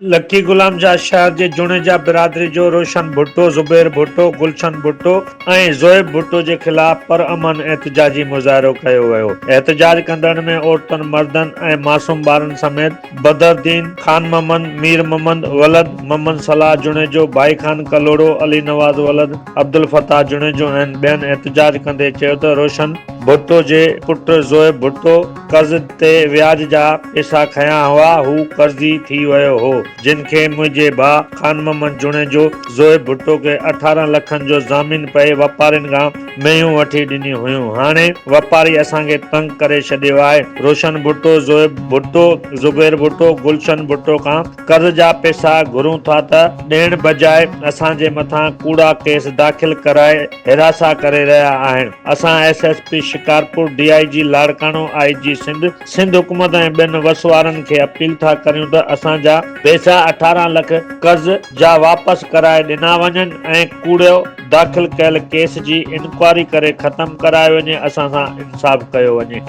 لڪي غلام شاهه شهر جي جوڻيجا برادري جو روشن ڀٽو، زبير ڀٽو، گلشن ڀٽو ۽ زويب ڀٽو جي خلاف پر امن احتجاجي مظاهرو ڪيو ويو. احتجاج ڪندڙن ۾ عورتن، مردن ۽ معصوم ٻارن سميت بدرالدين، خان محمد، مير محمد ولد محمد صلاح جوڻيجو، ڀائي خان ڪلهوڙو، علي نواز ولد عبدالفتاح جوڻيجو ۽ ٻين احتجاج ڪندي چيو ته روشن ڀٽو جي پٽ زويب ڀٽو قرض تي وياج جا پيسا کنيا هئا، هو قرضي ٿي ويو هو، جن کي منهنجي ڀاء خان محمد جوڻيجو زويب ڀٽو کي 18 لکن جو ضامن پئي واپارين کان مينهون وٺي ڏنيون هيون، هاڻي واپاري اسان کي تنگ ڪري ڇڏيو آهي، روشن ڀٽو، زويب ڀٽو، زبير ڀٽو، گلشن ڀٽو کان قرض جا پيسا گهرون ٿا ته ڏيڻ بجاء اسان جي مٿان ڪوڙا ڪيس داخل ڪرائي هراسان ڪري رهيا آهن. اسان S S P Shikarpur, D I G Larkana, I G Sindh, Sindh حڪومت ۽ ٻين وس وارن کي اپيل ٿا ڪريون ته اسان جا پيسا 18 لک قرض جا واپس ڪرائي ڏنا وڃن ۽ ڪوڙو داخل ڪيل ڪيس جي انڪوائري ڪري ختم ڪرايو وڃي اسان سان انصاف ڪيو وڃي.